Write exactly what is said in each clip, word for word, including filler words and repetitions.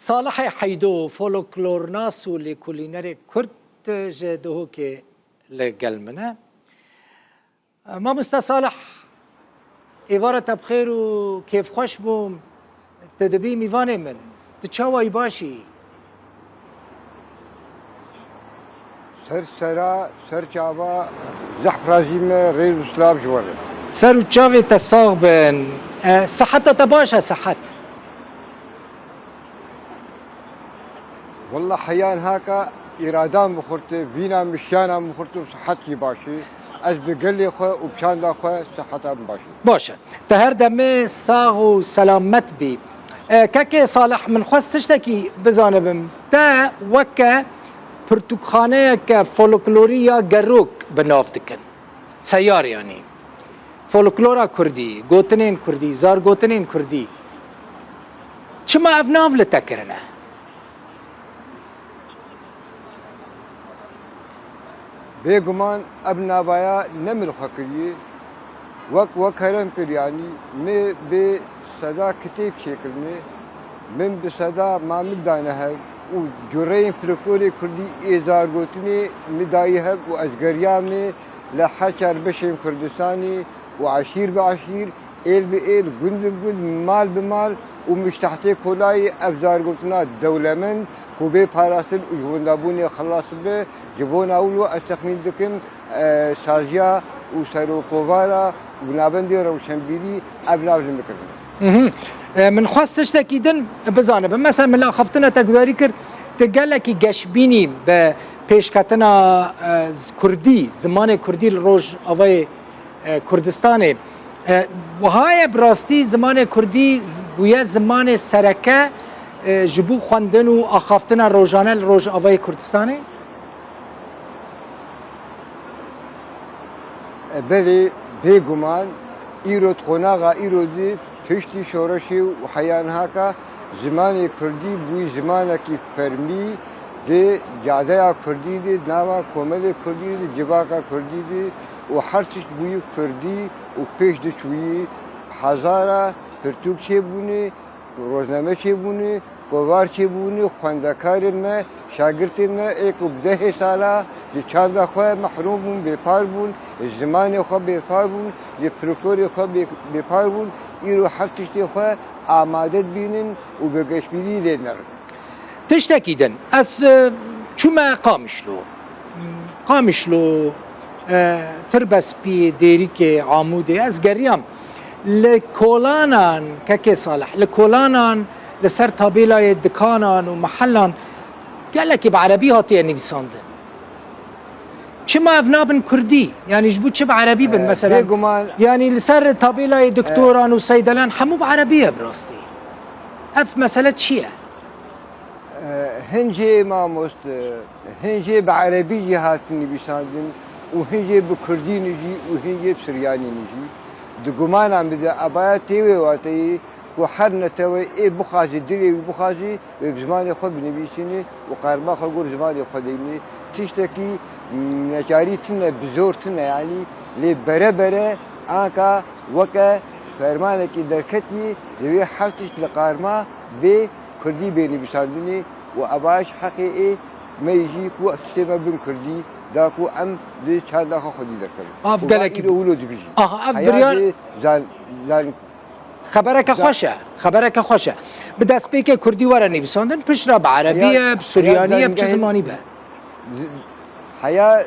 Salihê Heydo, folklornas û lêkolînerê Kurd ji Duhokê li gel min e. Mamoste Salih, êvara te bi xêr û kêfxweş bûm. Tu dibî mîvanê min. Tu çawa yî, baş î? Ser sera, ser çava, zehf razî me, rêz û silav ji we re. Ser û çavê te sax bin. E, siheta te baş e, sihet? Walla heya niha ka îrada min xurt e, vîna min şiyana min xurt e û sihet jî baş e. Ez bi gelê xwe û bi çanda xwe siheta min baş e. Baş e. Te her demê sax û selamet bî. E, kekê Salih, min xwest tiştekî bizanibim. Te weke pirtûkxaneyeke folklorî ya gerok bi nav dikin. Seyar yanî. Folklora kurdî, gotinên kurdî, zargotinên kurdî. Çima ev nav li te kirine? Bêguman ev navaya ne min xwe kiriye. Wek we kerem kir, yanî me bê seda kitêb çêkirine. Min bi seda mamik dane hev û cureyên folklorê kurdî ê zargotinê min dayî hev û ez geriyame li her çar beşên Kurdistanê û eşîr bi eşîr, êl bi êl, gund bi gund, mal bi mal û miştehtê kolayê ev zargotina dewlemend ku bê parastin û ji windabûnê xilas bibe, ji bona wilo ez texmîn dikim, e, saziya û serokovara û navendê rewşenbîrî ev nav ji min kirine. Mhm. E, min xwest tiştekî din bizanibim. Mesela min li axaftina te guherî kir, tu gelekî geşbînî bi pêşketina, e, z-, kurdî, zimanê kurdî li Rojavayê, e, Kurdistanê. E, wiha ye bi rastî zimanê kurdî z-, bûye zimanê sereke, e, ji bo xwendin û axaftina rojane li Rojavayê Kurdistanê? E, belê, bêguman, îro di qonaxa îro di piştî şoreşê û heya niha ka zimanê kurdî bûyî zimanekî fermî di cadeya kurdî de, di nava komelê kurdî de, civaka kurdî de û her tişt bûyî kurdî û pêş diçûyî. Hezara pirtûk çêbûne, rojname çêbûne, kovar çêbûne, xwendekarên me, şagirtên me ê ku bi dehê sala ji çanda xwe mehrûm bûn, bêpar bûn, ji zimanê xwe bêpar bûn, ji folklorê xwe bê-, bêpar bûn, îro her tiştê xwe amade dibînin û bi geşbînî lê dinerin. Tiştekî din, ez, e, çûme Qamişlo. Qamişlo, e, Tirbespiyê, Dêrikê, Amûdê, ez geriyam. Li kolanan, kekê Salih, li kolanan, li ser tabêlayê dikanan û mehelan gelekî bi erebî hatiye nivîsandin. Çima ev nabin kurdî? Yanî ji bo çi bi erebî bin, e, mesela? Bêguman. Yanî li ser tabêlayê, e, doktoran û seydelan hemû bi erebî ye bi rastî. Ev mesele çi ye? E, hin jê mamoste, hin jê bi erebî jî hatin nivîsandin û hin jê bi kurdî ne jî û hin jê bi siryanî ne jî. Di gumana min de ebaya tê wê wateyê ku her netewe ê bixwaze dilê wî bixwaze, wê bi zimanê xwe binivîsîne û qarma xwe gor zimanê xwe deyne. Tiştekî neçarî tune, bi zor tune, yanî lê bere bere anka weke fermanekî derketî, divê her tişt li qarma bê kurdî bê nivîsandinê û eva ji heqê ê me yî jî ku tiştê me bin kurdî, da ku em di çanda xwe xwedî derkevin. Ev û gelekî îro wilo dibîjî. Aha, ev heya biryar di zan-, zan-, Xebereke xweş e, xebereke xweş e. Bi destpêkê kurdî were nivîsandin, piştre bi erebî ye, bi suryanî ye, bi çi zimanî be. Heya,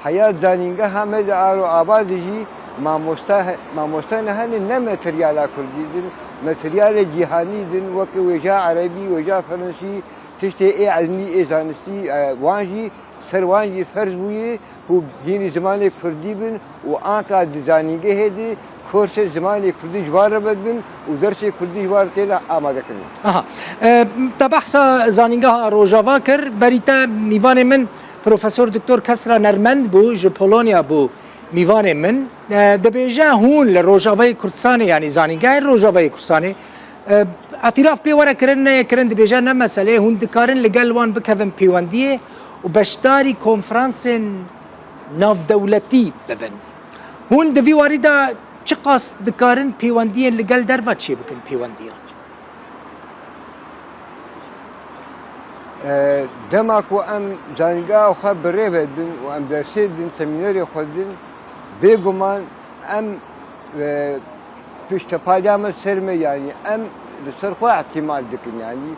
heya zanîngeha me di Aro Ava de jî mamosta he-, mamoste ne hene ne materyala kurdî din, materyalê cîhanî din, weke wêja erebî, wêja ferensî, tiştê ê ilmî, ê zanistî, e, wan jî ser wan jî ferz bûye ku hînî zimanê kurdî bin û anka di zanîngehê de kursê zimanê kurdî ji wan re vedibin û dersê kurdî ji wan re têne amade kirin. Aha. E, te behsa zanîngeha Rojava kir. Berî te mîvanê min Profesor Doktor Kesra Nermend bû, ji Polonya bû mîvanê min. E, dibêje hûn li Rojavayê Kurdistanê, yanî zanîngehê Rojavayê Kurdistanê, e, îtiraf pê were kirin, neyê kirin, dibêje ne mesele ye, hûn dikarin li gel wan bikevin pêwendiyê û beşdarî konferansên navdewletî bibin. Hûn di vî warî de çiqas dikarin pêwendiyên li gel derve çêbikin pêwendiyan? E, dema ku em zanîngeha xwe bi rê ve dibin û em dersê didin, semînerê xwe didin, bêguman em, e, piştepaliya me ser me, yanî em li ser xwe îtîmad dikin, yanî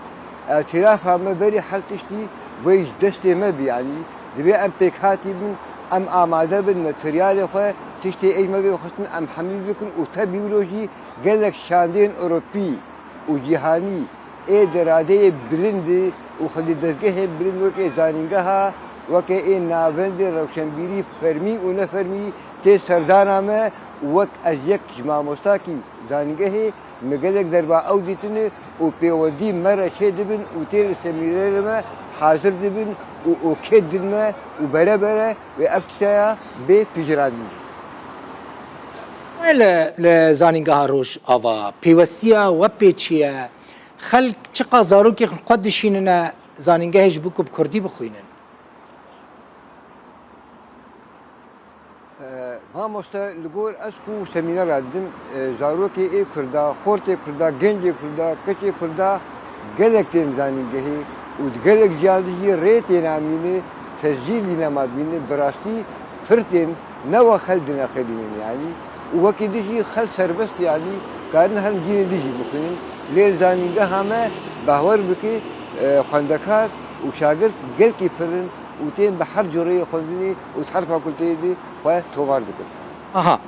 îtîrafa me berî her tiştî wê ji destê me bî, yanî divê em pêkhatî bin, em amade bin, materyalê xwe, tiştê ê ji me bê xistin, em hemî bikin û tevî wilo jî gelek şandên Ewropî û cîhanî ê di radeyê bilind û xwedî dezgehên bilind weke zanîngeha, weke ê navendê rewşenbîrî fermî û nefermî tê serdana me û wek ez yek ji mamostakî zanîngehê, min gelek derba ew dîtine û pêwendî me re çêdibin û tê li semînerê me hazir dibin û okê didin me û bere bere wê ev tişteya bê pijirandin. Li, li Zanîngeha Rojava pêwestiya we pê çi ye? Xelk çiqas zarokê xwe dişînine zanîngehê ji bo ku bi kurdî bixwînin? E, mamoste, li gor ez ku semînera didim, e, zarokê ê kurda, xortê kurda, gencê kurda, keçê kurda gelek tên zanîngehê û di gelek ciyan de jî rê têne amîne, tescîlî nema dîne, bi rastî pir tên ne we xel dineqedînin, yanî û wekî din jî xel serbest, yanî karin herin cînê din jî bixwînin. Lê li zanîngeha me, bawer bike, e, xwendekar û şagirt gelkî pir in û tên bi her cureyê xwendinê û di her fakulteyê de xwe tomar dikin. Aha.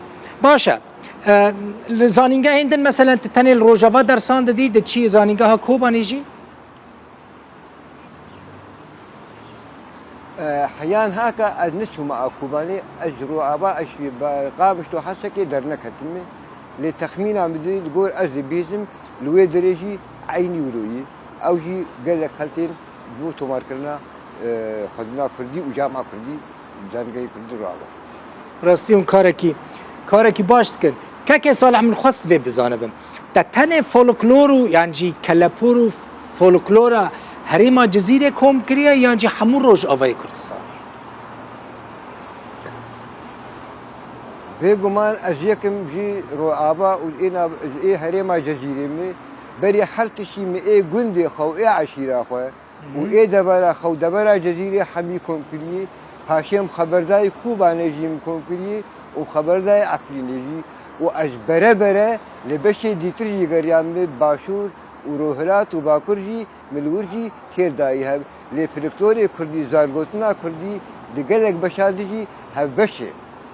Baş e. E, li zanîngehên din, meselen, tu tenê li Rojava dersan didî, diçî zanîngeha Kobanê jî? E, heyan haka ez neçûme a Kobanê, ez ji Rojava, ez jî bi Qamişlo Hesekê derneketime. Lê texmîna min didî, li gor ez dibihîzim, li wê derê jî eynî wilo yî. Ew jî gelek xeltên ji bo tomarkirina, e, xwendina kurdî û cama kurdî, zanîngehê kurdî Rojava. Bi rastî hûn karekî, karekî baş dikin. Kekê Salih, min xwest vê bizanibim. Te tenê folklor û yan jî kelepûr û folklora herêma Cizîrê kom kiriye yan jî hemû Rojavayê Kurdistanê? Bêguman ez yekim jî Rojava û êna ji ê herêma Cezîrê me. Berî her tiştî me ê gundê xwe û ê eşîra xwe û ê devera xwe û devera Cezîrê hemî kom kirî. Paşê em xeberdayî Kobanê jî min kom kirî û xeberdayî Efrînê jî û ez bere bere li beşê dîtir jî geriyam, li Başûr û Rojhilat û Bakur jî min li wir jî têr dayî hev. Lê folklorê kurdî, zargotina kurdî di gelek beşa di jî hevbeş e.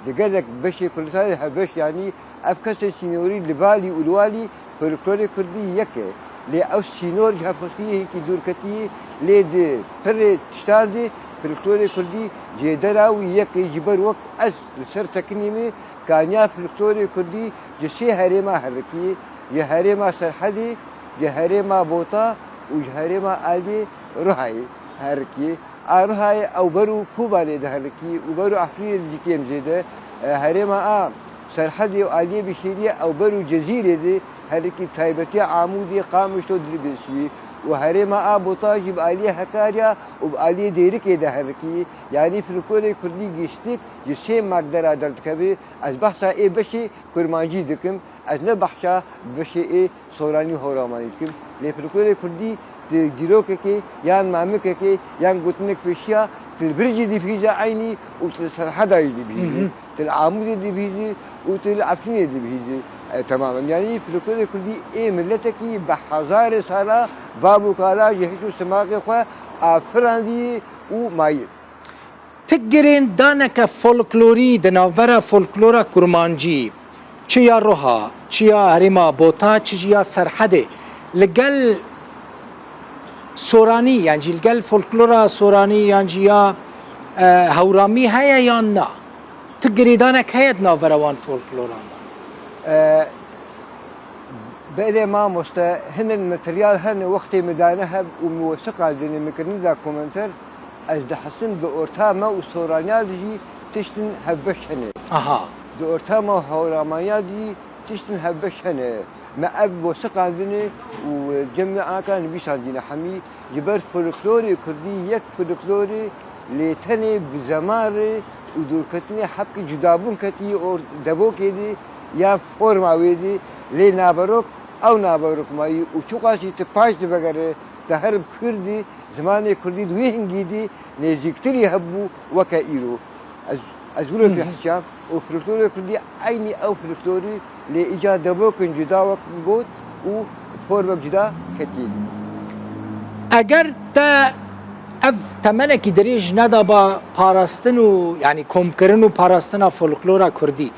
Di gelek beşê Kurdistanê hevbeş, yanî ev kesê sînorî li balî û li walî folklorê kurdî yek e. Lê ew sînor ji hevxistiyê hînkî dûr ketiyê, lê di pirê tiştan de folklorê kurdî cêdera wî yek e. Ji ber wek ez li ser sekinî me, kaniya folklorê kurdî ji sê herêma herikiyê, ji herêma Serhedê, ji herêma Bota û ji herêma aliyê Ruhayê herikiyê. A Ruhayê ew ber û Kobanê diherikî û ber û Efrînê dijî kêm zêde. E, herêma a Serhedê û aliyê Bişêriyê ew ber û Cezîrê diherikî, bi taybetî Amûdê, Qamişlo, Dirbêsiyê û herêma a Bota jî bi aliyê Hekarya û bi aliyê Dêrikê diherikî. Yanî folklorê kurdî giştik ji sê makdera derdikeve. Ez behsa ê beşê kurmancî dikim. Ez ne behsa beşê ê soranî û hewramanî dikim. Lê folklorê kurdî tu dîrokekê yan mamikekê yan gotinek pêşiya, tu li vir jî dibihîze eynî û tu li Serheda jî dibihîzî, tu li Amûdê dibihîzî û tu li Efrînê dibihîzî. E, temamen. Yanî folklorê kurdî ê miletekî bi hezarê sala bab û kala ji hiş û simaxê xwe afirandî û mayî. Ti girêndaneke folklorî di navbera folklora kurmancî, çi ya Roha, çi ya herêma Bota, çi jî ya Serhedê, li gel soranî, yan jî li gel folklora soranî, yan jî ya, e, hewramî heye yan na? Ti girêdanek heye di navbera wan folkloran de? E, Belê mamoste, hinek materyal hene wextê min dane hev û min we siqandine, min kirine da komenter, ez dihesim di orta me û soraniya de jî tiştin hevbeş hene. Aha. Di orta me û hewramaniya de jî tiştin hevbeş hene. Me ev we siqandine û cem me anka nivîsandine hemî. Ji ber folklorê kurdî yek folklorê lê tenê bi zeman re û dûrketinê hebkî cudabûn ketî or-, devokê de yan forma wê de, lê naverok ew naverok mayî û çiqas jî tu paş divegere, Te her bi kurdî, zimanê kurdî di wî hingî dî nêzîktirî hebû weke îro. Ez, ez wilo pê hisiya û folklorê kurdî eynî ew folklorî lê îcar devokin cuda wek got û formek cuda ketiye dî. Eger te ev temenekî dirêj nedaba parastin û, yanî, komkirin û parastina folklora kurdî,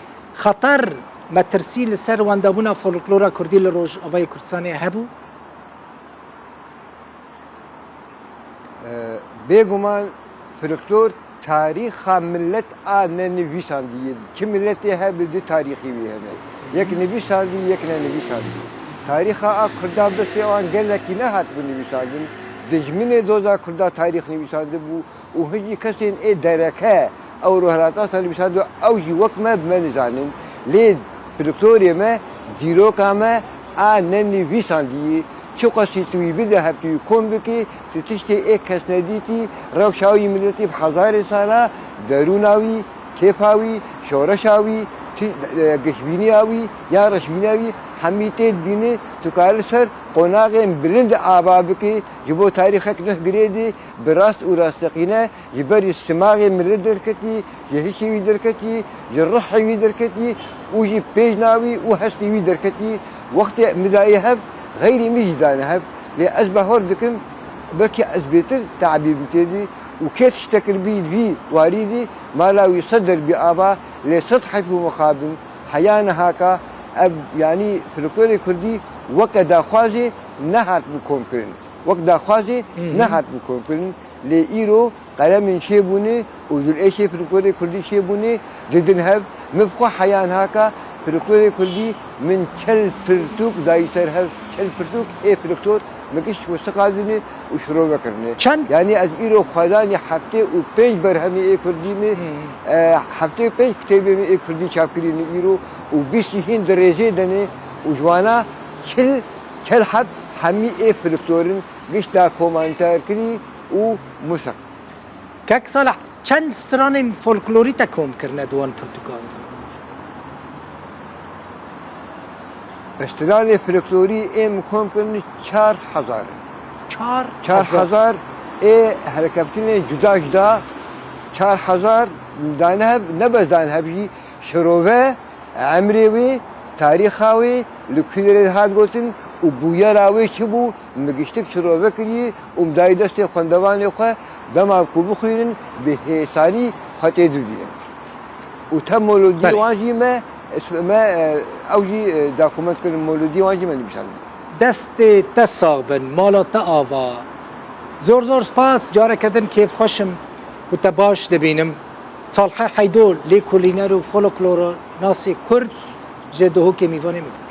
xeter, metirsî li ser wendebûna folklora kurdî li Rojavayê Kurdistanê hebû? Ee, Bêguman folklor tarîxa milet a nenivîsandî ye. Çi miletê hebe di tarîxê wî hene. Yek nivîsandî, yek nenivîsandî. Tarîxa a kurda bi sê wan gelekî nehat binivîsandin. Dijminê doza kurda tarîx nivîsandibû û hijî kesên ê dereke ew rohrata nivîsandin, ew jî wek me bi me nizanin. Lê folklorê me, dîroka me a nenivîsandî ye. Çiqasî tu wî bide hev, tu wî kom bikî, tu tiştê ê kesnedîtî, rewşa wî miletî bi hezarê sala, derûna wî, kêfa wî, şoreşa wî, ti-, e, gişbîniya wî, ya reşbîniya wî, hemî tê dibîni, tu kari ser qonaxên bilind ava bikî, ji bo tarîxek nuh girê dî, bi rast û rasteqîne ji berî simaxê milet derketî, ji hişê wî derketî, ji ruhê wî derketî û ji pêjna wî û hestê wî derketî. Wextê min dayê hev, xeyrî min jî dane hev. Lê ez bahor dikim, belkî ez bêtir teebî bim tê dî û kê tiştekir bî vî warî dî, mala wî sed derbî ava, lê sed heyf û mixabin, heya nihaka, ev, yanî folklorê kurdî weke daxwazê nehatibû komkirin. Wek daxwazê nehatibû komkirin, lê îro qelemên çêbûne û dilêşê folklorê kurdî çêbûne, didin hev. Min bi xwe heya nihaka folklorê kurdî min çel pirtûk dayî ser hev, çel pirtûk ê folklor min giş wisiqa dine û şirove kirine. Çend? Yanî ez îro xwedanî heftê û pênc berhemê ê kurdî me, e, heftê û pênc kitêbê me ê kurdî çapkirî ne îro û bîst jî hîn di rêzê de ne û ji wana çil, çel heb hemî ê folklor in, gişta komanterkirî û musiq. Kek Salih, çend stranên folklorî te kom kirine di wan pirtûkan de? Stranê folklorî ê min kom kirin çar hezar in. Çar hezar. Çar hezar ê helkeftinên cuda cuda, çar hezar dane hev, ne bes dane hev jî, şirove, emrê wê, tarîxa wê, li ku derê hat gotin û bûyera wê çi bû, min giştik şirove kiriye û min dayî destê xwendevanê xwe, dema ku bixwînin, bi hêsanî xwe tê dibînin. Û te molodiyê Belê. wan jî me, me, e, ew jî, e, dokument kirin, molodiyê wan jî me nivîsandin. Destê te sax bin, mala te ava. Zor zor spas, careke din kêfxweş im ku te baş dibînim. Salih Heydo, lêkolîner û folklornasê Kurd, ji Duhokê mîvanê me bû.